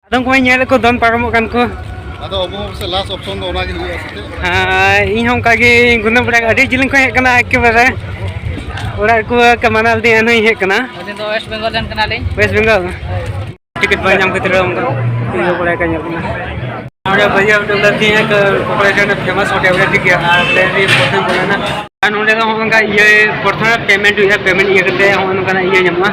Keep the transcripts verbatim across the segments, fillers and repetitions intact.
ᱟᱫᱚᱢ ᱠᱚᱧ ᱧᱮᱞᱮᱫ ᱠᱚ ᱫᱚᱱ ᱯᱟᱨᱚᱢᱚᱜ ᱠᱟᱱ ᱠᱚ᱾ ᱟᱫᱚ ᱟᱵᱚ ᱦᱚᱸ ᱯᱟᱥᱮᱡ ᱞᱟᱥᱴ ᱚᱯᱥᱚᱱ ᱫᱚ ᱚᱱᱟᱜᱮ ᱦᱩᱭᱩᱜᱼᱟ ᱥᱮ ᱪᱮᱫ? ᱦᱮᱸ, ᱤᱧ ᱦᱚᱸ ᱚᱱᱠᱟ ᱜᱮ ᱜᱩᱱᱟᱹ ᱵᱟᱲᱟ, ᱟᱹᱰᱤ ᱡᱤᱞᱤᱧ ᱠᱷᱚᱱ ᱦᱮᱡ ᱠᱟᱱᱟ ᱮᱠᱮᱵᱟᱨᱮ᱾ ᱚᱲᱟᱜ ᱠᱚ ᱢᱟᱱᱟᱣ ᱞᱤᱫᱤᱧ, ᱮᱱᱦᱚᱸᱧ ᱦᱮᱡ ᱠᱟᱱᱟ᱾ ᱟᱹᱞᱤᱧ ᱫᱚ ᱳᱭᱮᱥᱴ ᱵᱮᱝᱜᱚᱞ ᱨᱮᱱ ᱠᱟᱱᱟᱞᱤᱧ᱾ ᱳᱭᱮᱥᱴ ᱵᱮᱝᱜᱚᱞ? ᱴᱤᱠᱤᱴ ᱵᱟᱭ ᱧᱟᱢ ᱠᱷᱟᱹᱛᱤᱨ ᱚᱱᱠᱟ ᱤᱭᱟᱹ ᱵᱟᱲᱟᱭ ᱠᱟᱱ ᱧᱮᱞ ᱠᱟᱱᱟ᱾ ᱱᱚᱰᱮ ᱵᱷᱟᱹᱭᱟ ᱢᱤᱫᱴᱮᱱ ᱞᱟᱹᱠᱛᱤ ᱦᱮᱸ, ᱠᱚ-, ᱠᱚᱠᱲᱟ ᱪᱟᱴ ᱯᱷᱮᱢᱟᱥ ᱦᱳᱴᱮᱞ ᱨᱮ, ᱴᱷᱤᱠ ᱜᱮᱭᱟ᱾ ᱟᱨ ᱚᱸᱰᱮ ᱜᱮ ᱯᱨᱚᱛᱷᱚᱢ ᱵᱚᱞᱚᱱᱟ᱾ ᱟᱨ ᱱᱚᱸᱰᱮ ᱫᱚ ᱦᱚᱸᱜᱼᱚ ᱱᱚᱝᱠᱟ ᱤᱭᱟᱹ, ᱯᱨᱚᱛᱷᱚᱢ ᱨᱮ ᱯᱮᱢᱮᱱᱴ ᱦᱩᱭᱩᱜᱼᱟ, ᱯᱮᱢᱮᱱᱴ ᱤᱭᱟᱹ ᱠᱟᱛᱮ ᱦᱚᱸᱜᱼᱚ ᱱᱚᱝᱠᱟᱱᱟᱜ ᱤᱭᱟᱹ ᱧᱟᱢᱚᱜᱼᱟ,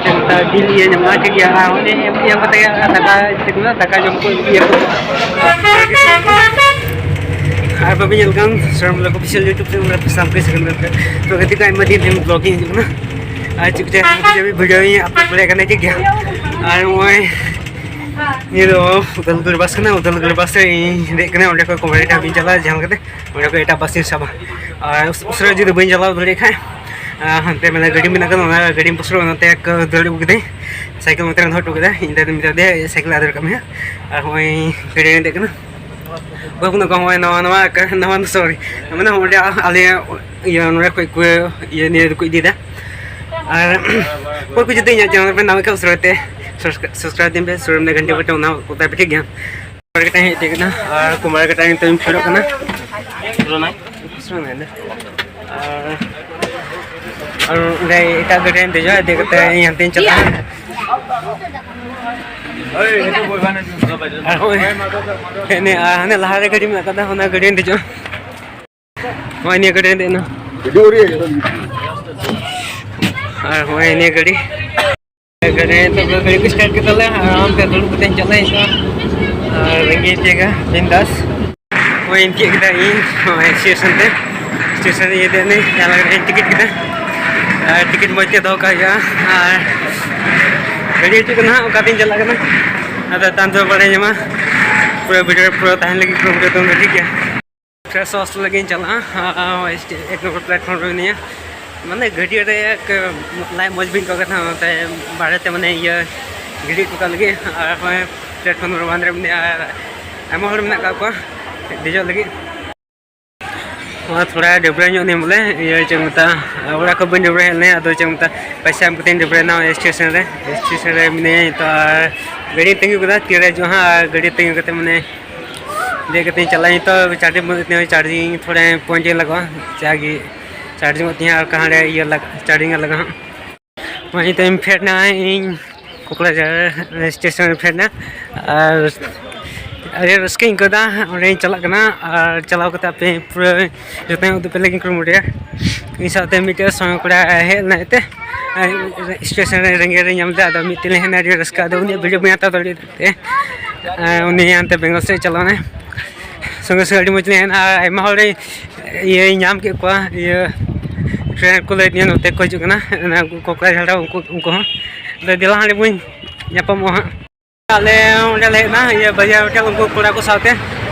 ᱪᱮᱫ ᱠᱚ ᱢᱮᱛᱟᱜᱼᱟ, ᱵᱤᱞ ᱤᱭᱟᱹ ᱧᱟᱢᱚᱜᱼᱟ, ᱴᱷᱤᱠ ᱜᱮᱭᱟ᱾ ᱟᱨ ᱚᱸᱰᱮ ᱮᱢ ᱠᱟᱛᱮ ᱜᱮ ᱫᱟᱠᱟ, ᱪᱮᱫ ᱠᱚ ᱢᱮᱛᱟᱜᱼᱟ, ᱫᱟᱠᱟ ᱡᱚᱢ ᱠᱚ ᱤᱫᱤᱭᱟᱠᱚ᱾ ᱟᱨ ᱵᱟᱵᱤᱱ ᱧᱮᱞ ᱠᱟᱱ ᱥᱚᱨᱚᱢ ᱵᱞᱚᱜ ᱚᱯᱷᱤᱥᱤᱭᱟᱞ YouTube ᱪᱮᱱᱮᱞ ᱨᱮ ᱥᱟᱱᱟᱢ ᱠᱚ ᱥᱟᱹᱜᱩᱱ ᱫᱟᱨᱟᱢ᱾ ᱛᱚ ᱜᱟᱛᱮ ᱠᱚ, ᱟᱭᱢᱟ ᱫᱤᱱ ᱨᱮ ᱵᱞᱚᱜ ᱤᱧ ᱦᱤᱡᱩᱜ ᱠᱟᱱᱟ᱾ ᱟᱨ ᱪᱮᱫ ᱠᱚ ᱪᱮᱫ ᱵᱷᱤᱰᱤᱭᱳ ᱤᱧ ᱟᱯᱞᱳᱰ ᱫᱟᱲᱮᱭᱟᱜ ᱠᱟᱱᱟ, ᱴᱷᱤᱠ ᱜᱮᱭᱟ᱾ ᱟᱨ ᱱᱚᱜᱼᱚᱭ ᱱᱤᱭᱟᱹ ᱫᱚ ᱩᱫᱟᱞᱜᱩᱲᱤ ᱵᱟᱥ ᱠᱟᱱᱟ, ᱩᱫᱟᱞᱜᱩᱲᱤ ᱵᱟᱥ ᱨᱮ ᱤᱧ ᱫᱮᱡ ᱠᱟᱱᱟ, ᱚᱸᱰᱮ ᱠᱷᱚᱱ ᱠᱚᱢᱨᱟᱰᱤ ᱰᱮᱢ ᱤᱧ ᱪᱟᱞᱟᱜᱼᱟ ᱡᱟᱦᱟᱸ ᱞᱮᱠᱟᱛᱮ᱾ ᱚᱸᱰᱮ ᱠᱷᱚᱱ ᱮᱴᱟᱜ ᱵᱟᱥ ᱤᱧ ᱥᱟᱵᱟ᱾ ᱟᱨ ᱩᱥ-, ᱩᱥᱟᱹᱨᱟ ᱡᱩᱫᱤ ᱵᱟᱹᱧ ᱪᱟᱞᱟᱣ ᱫᱟᱲᱮᱭᱟᱜ ᱠᱷᱟᱡ, ᱟᱨ ᱦᱟᱱᱛᱮ ᱢᱟᱱᱮ ᱜᱟᱹᱰᱤ ᱢᱮᱱᱟᱜ ᱠᱟᱫᱟ, ᱚᱱᱟ ᱜᱟᱹᱰᱤᱧ ᱯᱩᱥᱨᱟᱹᱣᱟ, ᱚᱱᱟᱛᱮ ᱮᱠ ᱫᱟᱹᱲ ᱟᱹᱜᱩ ᱠᱮᱫᱟᱹᱧ, ᱥᱟᱭᱠᱮᱞ ᱱᱚᱛᱮ ᱨᱮ ᱫᱚᱦᱚ ᱦᱚᱴᱚ ᱠᱮᱫᱟ, ᱤᱧ ᱫᱟᱫᱟᱧ ᱢᱮᱛᱟ ᱫᱮᱭᱟ, "ᱥᱟᱭᱠᱮᱞ ᱟᱫᱮᱨ ᱠᱟᱜ ᱢᱮ ᱦᱟᱸᱜ", ᱟᱨ ᱦᱚᱸᱜᱼᱚᱭ ᱜᱟᱹᱰᱤ ᱨᱮᱧ ᱫᱮᱡ ᱠᱟᱱᱟ᱾ ᱚᱠᱚᱭ ᱠᱚ ᱢᱮᱱᱟᱜ ᱠᱚᱣᱟ, ᱦᱚᱸᱜᱼᱚᱭ ᱱᱟᱣᱟ ᱱᱟᱣᱟ, ᱱᱟᱣᱟ ᱫᱚ ᱥᱚᱨᱤ, ᱢᱟᱱᱮ ᱦᱚᱸᱜᱼᱚᱭ ᱚᱸᱰᱮ ᱟᱞᱮ ᱤᱭᱟᱹ ᱱᱚᱰᱮ ᱠᱷᱚᱡ ᱠᱚ ᱤᱭᱟᱹ ᱱᱤᱭᱟᱹ ᱫᱚᱠᱚ ᱤᱫᱤᱭᱮᱫᱟ᱾ ᱟᱨ ᱚᱠᱚᱭ ᱠᱚ ᱡᱩᱫᱤ ᱤᱧᱟᱹᱜ ᱪᱮᱱᱮᱞ ᱯᱮ ᱱᱟᱣᱟ ᱠᱷᱟᱱ, ᱩᱥᱟᱹᱨᱟ ᱛᱮ ᱥᱟᱵᱥᱠᱨᱟᱭᱤᱵᱽ ᱛᱤᱧ ᱯᱮ, ᱥᱩᱨ ᱨᱮ ᱜᱷᱟᱱᱴᱤ ᱵᱟᱴᱚᱱ ᱚᱱᱟ ᱠᱚ ᱛᱟᱯᱮ, ᱴᱷᱤᱠ ᱜᱮᱭᱟ᱾ ᱠᱩᱢᱟᱨ ᱠᱟᱴᱟ ᱦᱮᱡ ᱠᱟᱱᱟ ᱟᱨ ᱠᱩᱢᱟᱨ ᱠᱟᱴᱟ ᱱᱤᱛᱚᱜ ᱤᱧ ᱯᱷᱮᱰᱚᱜ ᱠᱟᱱᱟ᱾ ᱟᱨ, ᱟᱨ ᱚᱸᱰᱮ ᱮᱴᱟᱜ ᱜᱟᱹᱰᱤ ᱨᱮᱧ ᱫᱮᱡᱚᱜᱼᱟ, ᱫᱮᱡ ᱠᱟᱛᱮ ᱤᱧ ᱦᱟᱱᱛᱮᱧ ᱪᱟᱞᱟᱜᱼᱟ᱾ ᱟᱨ ᱦᱚᱸᱜᱼᱚᱭ ᱦᱟᱱᱮ, ᱟᱨ ᱦᱟᱱᱮ ᱞᱟᱦᱟ ᱨᱮ ᱜᱟᱹᱰᱤ ᱢᱮᱱᱟᱜ ᱠᱟᱫᱟ, ᱚᱱᱟ ᱜᱟᱹᱰᱤ ᱨᱮᱧ ᱫᱮᱡᱚᱜᱼᱟ᱾ ᱦᱚᱸᱜᱼᱚᱭ ᱱᱤᱭᱟᱹ ᱜᱟᱹᱰᱤ ᱨᱮᱧ ᱫᱮᱡ ᱮᱱᱟ᱾ ᱟᱨ ᱦᱚᱸᱜᱼᱚᱭ ᱱᱤᱭᱟᱹ ᱜᱟᱹᱰᱤ᱾ ᱜᱟᱹᱰᱤ, ᱱᱤᱛᱚᱜ ᱫᱚ ᱜᱟᱹᱰᱤ ᱠᱚ start ᱠᱮᱫᱟ ᱞᱮ, ᱟᱨ ᱟᱨᱟᱢ ᱛᱮ ᱫᱩᱲᱩᱵ ᱠᱟᱛᱮᱧ ᱪᱟᱞᱟᱜ ᱦᱩᱭᱩᱜᱼᱟ᱾ ᱟᱨ ᱨᱮᱸᱜᱮᱡ ᱡᱟᱭᱜᱟ ᱵᱤᱱᱫᱟᱥ᱾ ᱦᱳᱭ, ᱛᱤᱭᱳᱜ ᱠᱮᱫᱟ ᱤᱧ ᱱᱚᱜᱼᱚᱭ ᱥᱴᱮᱥᱚᱱ ᱛᱮ᱾ ᱥᱴᱮᱥᱚᱱ ᱨᱮ ᱤᱭᱟᱹ ᱛᱮ ᱱᱤᱭᱟᱹ ᱡᱟᱦᱟᱸ ᱞᱮᱠᱟ ᱤᱧ ᱴᱤᱠᱤᱴ ᱠᱮᱫᱟ᱾ ᱟᱨ ᱴᱤᱠᱤᱴ ᱢᱚᱡᱽ ᱛᱮ ᱫᱚᱦᱚ ᱠᱟᱜ ᱦᱩᱭᱩᱜᱼᱟ᱾ ᱟᱨ ᱜᱟᱹᱰᱤ ᱦᱤᱡᱩᱜ ᱠᱟᱱᱟ ᱦᱟᱸᱜ, ᱚᱠᱟᱛᱤᱧ ᱪᱟᱞᱟᱜ ᱠᱟᱱᱟ᱾ ᱟᱫᱚ ᱛᱟᱭᱚᱢ ᱛᱮ ᱵᱟᱲᱟᱭ ᱧᱟᱢᱟ᱾ ᱯᱩᱨᱟᱹ ᱵᱷᱤᱰᱤᱭᱳ ᱨᱮ ᱯᱩᱨᱟᱹ ᱛᱟᱦᱮᱱ ᱞᱟᱹᱜᱤᱫ ᱠᱩᱨᱩᱢᱩᱴᱩ ᱮᱠᱫᱚᱢ ᱜᱮ, ᱴᱷᱤᱠ ᱜᱮᱭᱟ᱾ ᱯᱷᱨᱮᱥ ᱦᱚᱥᱴᱮᱞ ᱞᱟᱹᱜᱤᱫ ᱤᱧ ᱪᱟᱞᱟᱜᱼᱟ᱾ ᱟᱨ ᱮᱠ ᱱᱚᱢᱵᱚᱨ ᱯᱞᱟᱴᱯᱷᱚᱨᱢ ᱨᱮ ᱢᱤᱱᱟᱹᱧᱟ᱾ ᱢᱟᱱᱮ ᱜᱟᱹᱰᱤ ᱨᱮ ᱞᱟᱡ ᱢᱚᱡᱽ ᱵᱟᱹᱧ ᱟᱹᱭᱠᱟᱹᱣ ᱠᱟᱱ ᱛᱟᱦᱮᱱᱟ, ᱚᱱᱟᱛᱮ ᱵᱟᱦᱨᱮ ᱛᱮ ᱢᱟᱱᱮ ᱤᱭᱟᱹ ᱜᱤᱰᱤ ᱦᱚᱴᱚ ᱠᱟᱜ ᱞᱟᱹᱜᱤᱫ᱾ ᱟᱨ ᱱᱚᱜᱼᱚᱭ ᱯᱞᱟᱴᱯᱷᱚᱨᱢ ᱱᱚᱢᱵᱚᱨ ᱚᱣᱟᱱ ᱨᱮ ᱢᱮᱱᱟᱜᱼᱟ, ᱟᱨ ᱟᱭᱢᱟ ᱦᱚᱲ ᱢᱮᱱᱟᱜ ᱠᱟᱜ ᱠᱚᱣᱟ ᱫᱮᱡᱚᱜ ᱞᱟᱹᱜᱤᱫ᱾ ᱱᱚᱣᱟ ᱛᱷᱚᱲᱟ ᱰᱟᱹᱵᱽᱨᱟᱹ ᱧᱚᱜ ᱱᱟᱹᱧ ᱵᱚᱞᱮ, ᱤᱭᱟᱹ ᱪᱮᱫ ᱠᱚ ᱢᱮᱛᱟᱜᱼᱟ, ᱚᱲᱟᱜ ᱠᱷᱚᱱ ᱵᱟᱹᱧ ᱰᱟᱹᱵᱽᱨᱟᱹ ᱦᱮᱡ ᱞᱮᱱᱟ, ᱟᱫᱚ ᱪᱮᱫ ᱠᱚ ᱢᱮᱛᱟᱜᱼᱟ, ᱯᱚᱭᱥᱟ ᱮᱢ ᱠᱟᱛᱮᱧ ᱰᱟᱹᱵᱽᱨᱟᱹᱭᱮᱱᱟ ᱥᱴᱮᱥᱚᱱ ᱨᱮ᱾ ᱥᱴᱮᱥᱚᱱ ᱨᱮ ᱢᱤᱱᱟᱹᱧᱟ ᱱᱤᱛᱚᱜ, ᱟᱨ ᱜᱟᱹᱰᱤ ᱛᱤᱸᱜᱩ ᱠᱟᱫᱟ, ᱛᱤᱨᱮ ᱦᱤᱡᱩᱜᱼᱟ ᱦᱟᱸᱜ᱾ ᱟᱨ ᱜᱟᱹᱰᱤ ᱛᱤᱸᱜᱩ ᱠᱟᱛᱮ ᱢᱟᱱᱮ ᱫᱮᱡ ᱠᱟᱛᱮᱧ ᱪᱟᱞᱟᱜᱼᱟ ᱱᱤᱛᱚᱜ᱾ ᱪᱟᱨᱡᱤᱝ ᱵᱟᱹᱱᱩᱜ ᱛᱤᱧᱟᱹ, ᱪᱟᱨᱡᱤᱝ ᱛᱷᱚᱲᱟ ᱯᱚᱭᱮᱱᱴ ᱞᱟᱜᱟᱜᱼᱟ, ᱡᱟᱜᱮ ᱪᱟᱨᱡᱤᱝᱚᱜ ᱛᱤᱧᱟᱹ᱾ ᱟᱨ ᱠᱟᱦᱟᱸᱰᱮ ᱤᱭᱟᱹ ᱞᱟᱜ ᱪᱟᱨᱡᱤᱝ ᱞᱟᱜᱟᱜᱼᱟ ᱦᱟᱸᱜ᱾ ᱱᱚᱜᱼᱚᱭ ᱱᱤᱛᱚᱜ ᱤᱧ ᱯᱷᱮᱰ ᱱᱟ, ᱤᱧ ᱠᱚᱠᱲᱟᱡᱷᱟᱲ ᱥᱴᱮᱥᱚᱱ ᱨᱮ ᱯᱷᱮᱰ ᱱᱟ᱾ ᱟᱨ ᱟᱹᱰᱤ ᱨᱟᱹᱥᱠᱟᱹᱧ ᱟᱹᱭᱠᱟᱹᱣ ᱫᱟ, ᱚᱸᱰᱮᱧ ᱪᱟᱞᱟᱜ ᱠᱟᱱᱟ᱾ ᱟᱨ ᱪᱟᱞᱟᱣ ᱠᱟᱛᱮ ᱟᱯᱮ ᱯᱩᱨᱟᱹ ᱡᱚᱛᱚᱧ ᱩᱫᱩᱜ ᱟᱯᱮ ᱞᱟᱹᱜᱤᱫ ᱠᱩᱨᱩᱢᱩᱴᱩᱭᱟ᱾ ᱤᱧ ᱥᱟᱶᱛᱮ ᱢᱤᱫᱴᱮᱡ ᱥᱚᱸᱜᱮ ᱠᱚᱲᱟ ᱦᱮᱡ ᱞᱮᱱᱟᱭ ᱛᱮ, ᱥᱴᱮᱥᱚᱱ ᱨᱮ ᱨᱮᱸᱜᱮᱡ ᱨᱮ ᱧᱟᱢ ᱞᱮᱫᱟ, ᱟᱫᱚ ᱢᱤᱫ ᱛᱮᱞᱮ ᱦᱮᱡ ᱮᱱᱟ, ᱟᱹᱰᱤ ᱨᱟᱹᱥᱠᱟᱹ᱾ ᱟᱫᱚ ᱩᱱᱤᱭᱟᱜ ᱵᱷᱤᱰᱤᱭᱳ ᱵᱟᱹᱧ ᱦᱟᱛᱟᱣ ᱫᱟᱲᱮᱭᱟᱫᱟ ᱛᱮ, ᱟᱨ ᱩᱱᱤ ᱦᱟᱱᱛᱮ ᱵᱮᱝᱜᱚᱞ ᱥᱮᱫ ᱪᱟᱞᱟᱣ ᱮᱱᱟᱭ᱾ ᱥᱚᱸᱜᱮ ᱥᱚᱸᱜᱮ ᱟᱹᱰᱤ ᱢᱚᱡᱽ ᱞᱮ ᱦᱮᱡ ᱮᱱᱟ, ᱟᱨ ᱟᱭᱢᱟ ᱦᱚᱲ ᱤᱭᱟᱹᱧ ᱧᱟᱢ ᱠᱮᱫ ᱠᱚᱣᱟ, ᱤᱭᱟᱹ ᱴᱨᱮᱱ ᱠᱚ ᱞᱟᱹᱭ ᱫᱤᱧᱟ ᱱᱚᱛᱮ ᱠᱚ ᱦᱤᱡᱩᱜ ᱠᱟᱱᱟ, ᱚᱱᱟ ᱠᱚᱠᱲᱟᱡᱷᱟᱲ ᱩᱱᱠᱩ, ᱩᱱᱠᱩ ᱦᱚᱸ᱾ ᱟᱫᱚ ᱫᱮᱞᱟ ᱦᱟᱸᱰᱮ ᱵᱚᱱ ᱧᱟᱯᱟᱢᱚᱜᱼᱟ ᱦᱟᱸᱜ᱾ ᱟᱞᱮ ᱚᱸᱰᱮ ᱞᱮ ᱦᱮᱡ ᱮᱱᱟ, ᱤᱭᱟᱹ ᱵᱟᱡᱟᱨ ᱦᱳᱴᱮᱞ, ᱩᱱᱠᱩ ᱠᱚᱲᱟ ᱠᱚ ᱥᱟᱶᱛᱮ᱾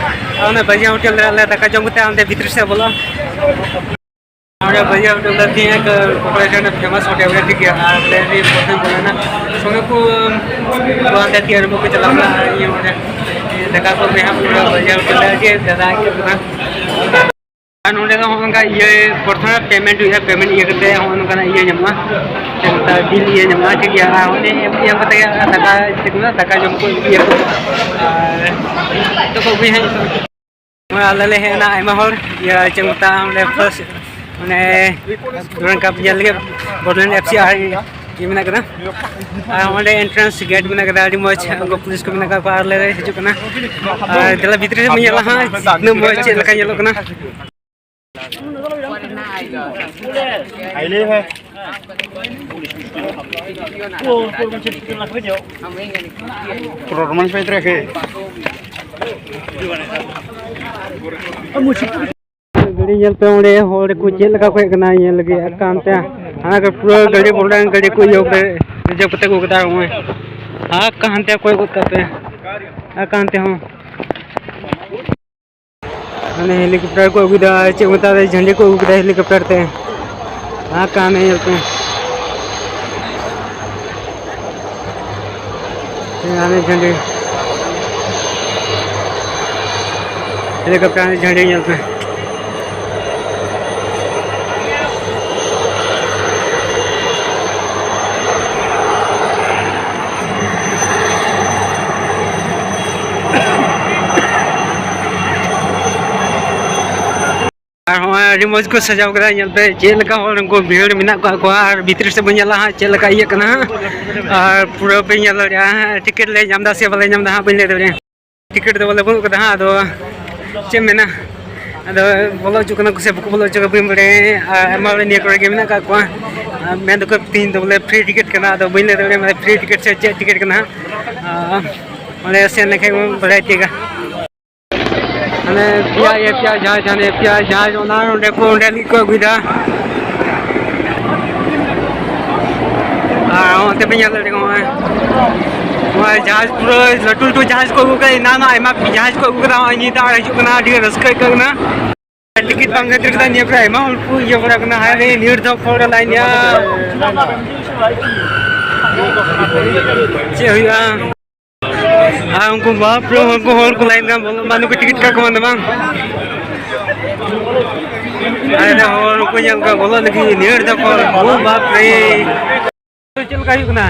ᱟᱨ ᱚᱱᱟ ᱵᱟᱡᱟᱨ ᱦᱳᱴᱮᱞ ᱨᱮ ᱟᱞᱮ ᱫᱟᱠᱟ ᱡᱚᱢ ᱠᱟᱛᱮ ᱚᱸᱰᱮ ᱵᱷᱤᱛᱨᱤ ᱥᱮᱫ ᱵᱚᱞᱚᱜᱼᱟ᱾ ᱚᱸᱰᱮ ᱵᱟᱡᱟᱨ ᱦᱳᱴᱮᱞ ᱨᱮ ᱛᱤᱦᱤᱧ ᱠᱚᱠᱲᱟᱡᱷᱟᱲ ᱨᱮᱱᱟᱜ ᱯᱷᱮᱢᱟᱥ ᱦᱳᱴᱮᱞ ᱨᱮ, ᱴᱷᱤᱠ ᱜᱮᱭᱟ᱾ ᱟᱨ ᱚᱸᱰᱮ ᱨᱮ ᱯᱨᱚᱛᱷᱚᱢ ᱵᱚᱞᱚᱭᱮᱱᱟ, ᱥᱚᱸᱜᱮ ᱠᱚ ᱦᱟᱱᱛᱮ ᱛᱤ ᱟᱨᱟᱢᱵᱚ ᱠᱚ ᱪᱟᱞᱟᱣ ᱠᱟᱱᱟ᱾ ᱟᱨ ᱤᱧ ᱚᱸᱰᱮ ᱫᱟᱠᱟ ᱠᱚ ᱮᱢᱟ ᱦᱟᱸᱜ, ᱯᱩᱨᱟᱹ ᱵᱟᱡᱟᱨ ᱦᱳᱴᱮᱞ ᱨᱮ ᱟᱹᱰᱤ ᱫᱟᱫᱟ ᱟᱹᱭᱠᱟᱹᱜ ᱠᱟᱱᱟ᱾ ᱟᱨ ᱱᱚᱸᱰᱮ ᱫᱚ ᱦᱚᱸᱜᱼᱚ ᱱᱚᱝᱠᱟ ᱤᱭᱟᱹ, ᱯᱨᱚᱛᱷᱚᱢ ᱯᱮᱢᱮᱱᱴ ᱦᱩᱭᱩᱜᱼᱟ, ᱯᱮᱢᱮᱱᱴ ᱤᱭᱟᱹ ᱠᱟᱛᱮ ᱦᱚᱸᱜᱼᱚ ᱱᱚᱝᱠᱟᱱᱟᱜ ᱤᱭᱟᱹ ᱧᱟᱢᱚᱜᱼᱟ, ᱪᱮᱫ ᱠᱚ ᱢᱮᱛᱟᱜᱼᱟ, ᱵᱤᱞ ᱤᱭᱟᱹ ᱧᱟᱢᱚᱜᱼᱟ, ᱴᱷᱤᱠ ᱜᱮᱭᱟ᱾ ᱟᱨ ᱚᱸᱰᱮ ᱮᱢ ᱠᱟᱛᱮ ᱜᱮ ᱫᱟᱠᱟ, ᱪᱮᱫ ᱠᱚ ᱢᱮᱛᱟᱜᱼᱟ, ᱫᱟᱠᱟ ᱡᱚᱢ ᱠᱚ ᱤᱭᱟᱹ ᱠᱚ᱾ ᱟᱨ ᱱᱤᱛᱚᱜ ᱠᱚ ᱟᱹᱜᱩᱭᱟ ᱦᱟᱸᱜ᱾ ᱱᱚᱜᱼᱚᱭ ᱟᱞᱮ ᱞᱮ ᱦᱮᱡ ᱮᱱᱟ ᱟᱭᱢᱟ ᱦᱚᱲ, ᱤᱭᱟᱹ, ᱪᱮᱫ ᱠᱚ ᱢᱮᱛᱟᱜᱼᱟ, ᱚᱸᱰᱮ ᱯᱷᱟᱥᱴ ᱢᱟᱱᱮ ᱰᱩᱨᱟᱱᱰ ᱠᱟᱯ ᱧᱮᱞ ᱞᱟᱹᱜᱤᱫ ᱵᱚᱰᱞᱮᱱᱰ ᱮᱯᱷ ᱥᱤ ᱟᱨ ᱤᱭᱟᱹ ᱢᱮᱱᱟᱜ ᱠᱟᱫᱟ᱾ ᱟᱨ ᱚᱸᱰᱮ ᱮᱱᱴᱨᱟᱱᱥ ᱜᱮᱴ ᱢᱮᱱᱟᱜ ᱠᱟᱫᱟ, ᱟᱹᱰᱤ ᱢᱚᱡᱽ ᱩᱱᱠᱩ ᱯᱩᱞᱤᱥ ᱠᱚ ᱢᱮᱱᱟᱜ ᱠᱟᱜ ᱠᱚᱣᱟ᱾ ᱟᱨ ᱞᱮ ᱦᱤᱡᱩᱜ ᱠᱟᱱᱟ, ᱟᱨ ᱫᱮᱞᱟ ᱵᱷᱤᱛᱨᱤ ᱨᱮ ᱧᱮᱞᱟ ᱦᱟᱸᱜ ᱛᱤᱱᱟᱹᱜ ᱢᱚᱡᱽ ᱪᱮᱫ ᱞᱮᱠᱟ ᱧᱮᱞᱚᱜ ᱠᱟᱱᱟ᱾ ᱜᱟᱹᱰᱤ ᱧᱮᱞ ᱯᱮ, ᱚᱸᱰᱮ ᱦᱚᱲ ᱠᱚ ᱪᱮᱫ ᱞᱮᱠᱟ ᱠᱚ ᱦᱮᱡ ᱠᱟᱱᱟ ᱧᱮᱞ ᱞᱟᱹᱜᱤᱫ᱾ ᱟᱨ ᱦᱟᱱᱛᱮ ᱦᱟᱱᱟ ᱠᱚ ᱯᱩᱨᱟᱹ ᱜᱟᱹᱰᱤ ᱵᱚᱞᱚ ᱞᱮᱱ, ᱜᱟᱹᱰᱤ ᱠᱚ ᱤᱭᱟᱹ ᱠᱟᱛᱮ ᱨᱤᱡᱟᱨᱵᱷ ᱠᱟᱛᱮ ᱠᱚ ᱟᱹᱜᱩ ᱠᱮᱫᱟ᱾ ᱱᱚᱜᱼᱚᱭ ᱟᱨ ᱦᱟᱱᱛᱮ ᱚᱠᱚᱭ ᱜᱚᱫ ᱠᱟᱜ ᱯᱮ, ᱟᱨ ᱦᱟᱱᱛᱮ ᱦᱚᱸ ᱦᱟᱱᱮ ᱦᱮᱞᱤᱠᱚᱯᱴᱟᱨ ᱠᱚ ᱟᱹᱜᱩᱭᱮᱫᱟ, ᱪᱮᱫ ᱠᱚ ᱢᱮᱛᱟᱜᱼᱟ, ᱡᱷᱟᱹᱱᱰᱤ ᱠᱚ ᱟᱹᱜᱩ ᱠᱮᱫᱟ ᱦᱮᱞᱤᱠᱚᱯᱴᱟᱨ ᱛᱮ᱾ ᱟᱨ ᱦᱟᱱᱮ ᱧᱮᱞ ᱯᱮ, ᱦᱟᱱᱮ ᱡᱷᱟᱹᱱᱰᱤ, ᱦᱮᱞᱤᱠᱚᱯᱴᱟᱨ ᱦᱟᱱᱮ ᱡᱷᱟᱹᱱᱰᱤ ᱧᱮᱞ ᱯᱮ᱾ ᱟᱹᱰᱤ ᱢᱚᱡᱽ ᱠᱚ ᱥᱟᱡᱟᱣ ᱠᱟᱫᱟ᱾ ᱧᱮᱞ ᱯᱮ ᱪᱮᱫ ᱞᱮᱠᱟ ᱦᱚᱲ ᱩᱱᱠᱩ ᱵᱷᱤᱲ ᱢᱮᱱᱟᱜ ᱠᱟᱜ ᱠᱚᱣᱟ, ᱟᱨ ᱵᱷᱤᱛᱨᱤ ᱥᱮᱫ ᱵᱚᱱ ᱧᱮᱞᱟ ᱦᱟᱸᱜ ᱪᱮᱫ ᱞᱮᱠᱟ ᱤᱭᱟᱹᱜ ᱠᱟᱱᱟ ᱦᱟᱸᱜ᱾ ᱟᱨ ᱯᱩᱨᱟᱹ ᱯᱮ ᱧᱮᱞ ᱫᱟᱲᱮᱭᱟᱜᱼᱟ ᱦᱟᱸᱜ, ᱴᱤᱠᱤᱴ ᱞᱮ ᱧᱟᱢ ᱮᱫᱟ ᱥᱮ ᱵᱟᱞᱮ ᱧᱟᱢ ᱮᱫᱟ ᱦᱟᱸᱜ ᱵᱟᱹᱧ ᱞᱟᱹᱭ ᱫᱟᱲᱮᱭᱟᱜᱼᱟ᱾ ᱴᱤᱠᱤᱴ ᱫᱚ ᱵᱚᱞᱮ ᱵᱟᱹᱱᱩᱜ ᱠᱟᱫᱟ ᱦᱟᱸᱜ, ᱟᱫᱚ ᱪᱮᱫ ᱮᱢ ᱢᱮᱱᱟ, ᱟᱫᱚ ᱵᱚᱞᱚ ᱦᱚᱪᱚᱜ ᱠᱟᱱᱟ ᱠᱚ ᱥᱮ ᱵᱟᱠᱚ ᱵᱚᱞᱚ ᱦᱚᱪᱚ ᱠᱟᱱᱟ ᱵᱟᱹᱧ ᱵᱟᱲᱟᱭᱟ᱾ ᱟᱨ ᱟᱭᱢᱟ ᱦᱚᱲ ᱱᱤᱭᱟᱹ ᱠᱚᱨᱮ ᱜᱮ ᱢᱮᱱᱟᱜ ᱠᱟᱜ ᱠᱚᱣᱟ᱾ ᱟᱨ ᱢᱮᱱ ᱫᱚᱠᱚ ᱛᱤᱦᱤᱧ ᱫᱚ ᱵᱚᱞᱮ ᱯᱷᱨᱤ ᱴᱤᱠᱤᱴ ᱠᱟᱱᱟ, ᱟᱫᱚ ᱵᱟᱹᱧ ᱞᱟᱹᱭ ᱫᱟᱲᱮᱭᱟᱜᱼᱟ ᱯᱷᱨᱤ ᱴᱤᱠᱤᱴ ᱥᱮ ᱪᱮᱫ ᱴᱤᱠᱤᱴ ᱠᱟᱱᱟ ᱦᱟᱸᱜ᱾ ᱟᱨ ᱚᱸᱰᱮ ᱥᱮᱱ ᱞᱮᱱᱠᱷᱟᱱ ᱵᱚᱱ ᱵᱟᱲᱟᱭ ᱛᱤᱭᱳᱜᱟ᱾ ᱦᱟᱱᱮ ᱯᱮᱭᱟ, ᱤᱭᱟᱹ, ᱯᱮᱭᱟ ᱡᱟᱦᱟᱡᱽ, ᱦᱟᱱᱮ ᱯᱮᱭᱟ ᱡᱟᱦᱟᱡᱽ, ᱚᱱᱟ ᱚᱸᱰᱮ ᱠᱚ, ᱚᱸᱰᱮ ᱞᱟᱹᱜᱤᱫ ᱠᱚ ᱟᱹᱜᱩᱭᱮᱫᱟ᱾ ᱟᱨ ᱚᱱᱛᱮ ᱯᱮ ᱧᱮᱞ ᱫᱟᱲᱮᱭᱟᱜ ᱠᱟᱱᱟ, ᱱᱚᱜᱼᱚᱭ, ᱱᱚᱜᱼᱚᱭ ᱡᱟᱦᱟᱡᱽ, ᱯᱩᱨᱟᱹ ᱞᱟᱹᱴᱩ ᱞᱟᱹᱴᱩ ᱡᱟᱦᱟᱡᱽ ᱠᱚ ᱟᱹᱜᱩ ᱠᱟᱫᱟ, ᱮᱱᱟᱱ ᱟᱭᱢᱟ ᱡᱟᱦᱟᱡᱽ ᱠᱚ ᱟᱹᱜᱩ ᱠᱟᱫᱟ, ᱱᱚᱜᱼᱚᱭ ᱱᱤᱛ ᱟᱨ ᱦᱤᱡᱩᱜ ᱠᱟᱱᱟ, ᱟᱹᱰᱤ ᱨᱟᱹᱥᱠᱟᱹ ᱟᱹᱭᱠᱟᱹᱜ ᱠᱟᱱᱟ᱾ ᱴᱤᱠᱤᱴ ᱵᱟᱝ ᱠᱷᱟᱹᱛᱤᱨ ᱛᱮ ᱱᱤᱭᱟᱹ ᱠᱚᱨᱮ ᱟᱭᱢᱟ ᱦᱚᱲ ᱠᱚ ᱤᱭᱟᱹ ᱵᱟᱲᱟ ᱠᱟᱱᱟ᱾ ᱦᱟᱭ ᱨᱮ, ᱱᱤᱭᱟᱹ ᱫᱷᱟᱣ ᱦᱚᱲ ᱞᱟᱭᱤᱱ ᱭᱟ᱾ ᱪᱮᱫ ᱦᱩᱭᱩᱜᱼᱟ? ᱟᱨ ᱩᱱᱠᱩ ᱵᱟᱯ ᱨᱮ, ᱩᱱᱠᱩ ᱦᱚᱲ ᱠᱚ ᱞᱟᱭᱤᱱ ᱠᱟᱱ, ᱵᱚᱞᱚ ᱵᱟᱹᱱᱩᱜ ᱠᱚ ᱴᱤᱠᱤᱴ ᱠᱟᱜ ᱠᱚ ᱵᱟᱝ ᱫᱚ ᱵᱟᱝ᱾ ᱟᱨ ᱦᱚᱲ ᱠᱚ ᱧᱮᱞ ᱠᱚᱣᱟ ᱵᱚᱞᱚᱜ ᱞᱟᱹᱜᱤᱫ, ᱱᱤᱭᱟᱹ ᱫᱚ ᱠᱚ, ᱳ ᱵᱟᱯ ᱨᱮ᱾ ᱪᱮᱫ ᱞᱮᱠᱟ ᱦᱩᱭᱩᱜ ᱠᱟᱱᱟ?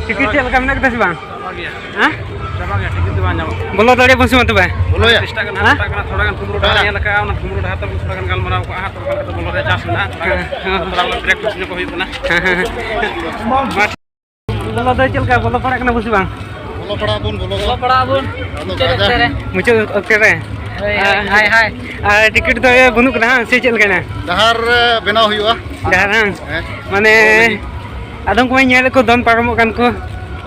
ᱴᱤᱠᱤᱴ ᱪᱮᱫ ᱞᱮᱠᱟ ᱢᱮᱱᱟᱜ ᱠᱟᱫᱟ ᱥᱮ ᱵᱟᱝ? ᱪᱟᱵᱟ ᱜᱮᱭᱟ᱾ ᱦᱮᱸ? ᱪᱟᱵᱟ ᱜᱮᱭᱟ, ᱴᱤᱠᱤᱴ ᱫᱚ ᱵᱟᱝ ᱧᱟᱢᱚᱜ ᱠᱟᱱᱟ᱾ ᱵᱚᱞᱚ ᱫᱟᱲᱮᱭᱟᱜ ᱵᱚᱱ ᱥᱮ ᱵᱟᱝ ᱛᱚᱵᱮ? ᱵᱚᱞᱚᱭᱟ᱾ ᱪᱮᱥᱴᱟ ᱠᱟᱱᱟ, ᱦᱮᱸ? ᱪᱮᱥᱴᱟ ᱠᱟᱱᱟ, ᱛᱷᱚᱲᱟ ᱜᱟᱱ ᱠᱩᱢᱵᱽᱲᱩ ᱰᱟᱦᱟᱨ ᱧᱮᱞ ᱟᱠᱟᱫᱼᱟ, ᱚᱱᱟ ᱠᱩᱢᱵᱽᱲᱩ ᱰᱟᱦᱟᱨ ᱛᱮᱵᱚᱱ ᱛᱷᱚᱲᱟ ᱜᱟᱱ ᱜᱟᱞᱢᱟᱨᱟᱣ ᱠᱚᱜᱼᱟ ᱦᱟᱸᱜ, ᱛᱷᱚᱲᱟ ᱜᱟᱱ ᱦᱮᱸ, ᱦᱮᱸ᱾ ᱛᱷᱚᱲᱟ ᱜᱟᱱ ᱯᱨᱮᱠᱴᱤᱥ ᱧᱚᱜ ᱠᱚ ᱦᱩᱭᱩᱜ ᱠᱟᱱᱟ᱾ ᱦᱮᱸ, ᱦᱮᱸ, ᱦᱮᱸ᱾ ᱵᱚᱞᱚ ᱫᱚ ᱪᱮᱫ ᱞᱮᱠᱟ, ᱵᱚᱞᱚ ᱯᱟᱲᱟᱜ ᱠᱟᱱᱟ ᱵᱚᱱ ᱥᱮ ᱵᱟᱝ? ᱵᱚᱞᱚ ᱯᱟᱲᱟᱜ ᱵᱚᱱ, ᱵᱚᱞᱚ ᱵᱚᱞᱚ ᱯᱟᱲᱟᱜ ᱵᱚᱱ᱾ ᱟᱫᱚ ᱢᱩᱪᱟᱹᱫ ᱵᱟᱡᱟᱨ ᱚᱠᱛᱮ ᱨᱮ᱾ ᱢᱩᱪᱟᱹᱫ ᱚᱠᱛᱮ ᱨᱮ? ᱦᱳᱭ, ᱦᱳᱭ, ᱟᱨ, ᱦᱟᱭ, ᱦᱟᱭ᱾ ᱟᱨ ᱴᱤᱠᱤᱴ ᱫᱚ ᱵᱟᱹᱱᱩᱜ ᱠᱟᱫᱟ ᱦᱟᱝ, ᱥᱮ ᱪᱮᱫ ᱞᱮᱠᱟ ᱦᱮᱱᱟᱜᱼᱟ? ᱰᱟᱦᱟᱨ ᱨᱮ ᱵᱮᱱᱟᱣ ᱦᱩᱭᱩᱜᱼᱟ᱾ ᱰᱟᱦᱟᱨ ᱦᱟᱝ? ᱦᱮᱸ᱾ ᱢᱟᱱᱮ, ᱟᱫᱚᱢ ᱠᱚᱢᱟᱧ ᱧᱮᱞᱮᱫ ᱠᱚ ᱫᱚᱱ ᱯᱟᱨᱚᱢᱚᱜ ᱠᱟᱱ ᱠᱚ᱾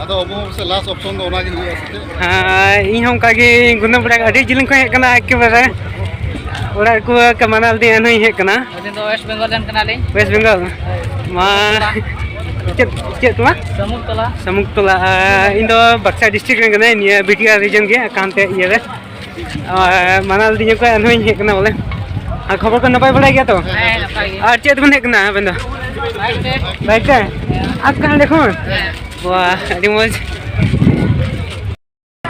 ᱟᱫᱚ ᱟᱵᱚ ᱥᱮ ᱞᱟᱥᱴ ᱚᱯᱥᱚᱱ ᱫᱚ ᱚᱱᱟ ᱜᱮ ᱦᱩᱭᱩᱜᱼᱟ ᱥᱮ ᱪᱮᱫ? ᱦᱮᱸ, ᱤᱧ ᱦᱚᱸ ᱚᱱᱠᱟ ᱜᱮ ᱜᱩᱱᱟᱹ ᱵᱟᱲᱟ, ᱟᱹᱰᱤ ᱡᱤᱞᱤᱧ ᱠᱷᱚᱱ ᱦᱮᱡ ᱠᱟᱱᱟ ᱮᱠᱮᱵᱟᱨᱮ᱾ ᱚᱲᱟᱜ ᱠᱚ ᱢᱟᱱᱟᱞ ᱫᱤᱧ ᱮᱱᱦᱚᱸᱧ ᱦᱮᱡ ᱠᱟᱱᱟ᱾ ᱟᱹᱞᱤᱧ ᱫᱚ ᱳᱭᱮᱥᱴ ᱵᱮᱝᱜᱚᱞ ᱨᱮᱱ ᱠᱟᱱᱟᱞᱤᱧ᱾ ᱳᱭᱮᱥᱴ ᱵᱮᱝᱜᱚᱞ? ᱦᱳᱭ᱾ ᱢᱟ, ᱪᱮᱫ, ᱪᱮᱫ ᱛᱚᱞᱟ? ᱥᱟᱹᱢᱩᱫ ᱛᱚᱞᱟ᱾ ᱥᱟᱹᱢᱩᱫ ᱛᱚᱞᱟ᱾ ᱟᱨ ᱤᱧ ᱫᱚ ᱵᱟᱠᱥᱟ ᱰᱤᱥᱴᱨᱤᱠᱴ ᱨᱮᱱ ᱠᱟᱹᱱᱟᱹᱧ, ᱱᱤᱭᱟᱹ ᱵᱤᱴᱤᱟᱨ ᱨᱤᱡᱚᱱ ᱜᱮ, ᱮᱠᱟᱱᱛᱮ ᱤᱭᱟᱹ ᱨᱮ᱾ ᱟᱨ ᱢᱟᱱᱟᱞ ᱫᱤᱧ ᱠᱚ ᱮᱱᱦᱚᱸᱧ ᱦᱮᱡ ᱠᱟᱱᱟ ᱵᱚᱞᱮ᱾ ᱟᱨ ᱠᱷᱚᱵᱚᱨ ᱠᱚ ᱱᱟᱯᱟᱭ ᱵᱟᱲᱟᱭ ᱜᱮᱭᱟ ᱛᱚ? ᱦᱮᱸ, ᱱᱟᱯᱟᱭ ᱜᱮ᱾ ᱟᱨ ᱪᱮᱫ ᱛᱮᱵᱮᱱ ᱦᱮᱡ ᱠᱟᱱᱟ ᱟᱵᱮᱱ ᱫᱚ? ᱵᱟᱭᱤᱠ ᱛᱮ᱾ ᱵᱟᱭᱤᱠ ᱛᱮ? ᱦᱮᱸ᱾ ᱟᱯ ᱠᱟᱦᱟᱸ ᱫᱮᱠᱷᱚ? ᱦᱮᱸ᱾ ᱵᱟᱦ, ᱟᱹᱰᱤ ᱢᱚᱡᱽ᱾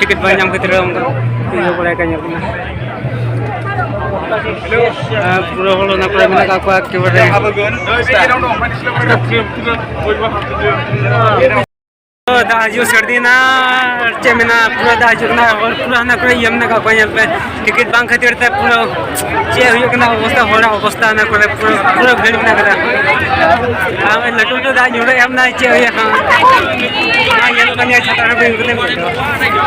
ᱴᱤᱠᱤᱴ ᱵᱟᱭ ᱧᱟᱢ ᱠᱷᱟᱹᱛᱤᱨ ᱚᱱᱠᱟ ᱤᱭᱟᱹ ᱵᱟᱲᱟᱭ ᱠᱟᱱ ᱧᱮᱞᱚᱜ ᱠᱟᱱᱟ᱾ ᱟᱨ ᱯᱩᱨᱟᱹ ᱦᱚᱲ ᱚᱱᱟ ᱠᱚᱨᱮ ᱢᱮᱱᱟᱜ ᱠᱟᱜ ᱠᱚᱣᱟ ᱮᱠᱮᱵᱟᱨᱮ᱾ ᱫᱟᱜ ᱦᱤᱡᱩᱜ ᱥᱟᱹᱨᱫᱤᱭᱮᱱᱟ, ᱪᱮᱫ ᱢᱮᱱᱟ, ᱯᱩᱨᱟᱹ ᱫᱟᱜ ᱦᱤᱡᱩᱜ ᱠᱟᱱᱟ, ᱦᱚᱲ ᱯᱩᱨᱟᱹ ᱦᱟᱱᱟ ᱠᱚᱨᱮ ᱤᱭᱟᱹ ᱢᱮᱱᱟᱜ ᱠᱟᱜ ᱠᱚᱣᱟ, ᱧᱮᱞ ᱯᱮ, ᱴᱤᱠᱤᱴ ᱵᱟᱝ ᱠᱷᱟᱹᱛᱤᱨ ᱛᱮ ᱯᱩᱨᱟᱹ ᱪᱮᱫ ᱦᱩᱭᱩᱜ ᱠᱟᱱᱟ ᱚᱵᱚᱥᱛᱟ, ᱦᱚᱲᱟᱜ ᱚᱵᱚᱥᱛᱟ ᱦᱟᱱᱟ ᱠᱚᱨᱮ ᱯᱩᱨᱟᱹ, ᱯᱩᱨᱟᱹ ᱵᱷᱤᱲ ᱢᱮᱱᱟᱜ ᱠᱟᱫᱟ᱾ ᱟᱨ ᱞᱟᱹᱴᱩ ᱞᱟᱹᱴᱩ ᱫᱟᱜ ᱧᱩᱨᱩᱜ ᱮᱦᱚᱵ ᱱᱟ, ᱪᱮᱫ ᱦᱩᱭᱩᱜᱼᱟ ᱦᱟᱸᱜ? ᱚᱱᱟ ᱧᱮᱞ ᱠᱟᱱ ᱜᱮᱭᱟ, ᱪᱷᱟᱛᱟ ᱨᱮ ᱵᱟᱹᱧ ᱠᱟᱛᱮ᱾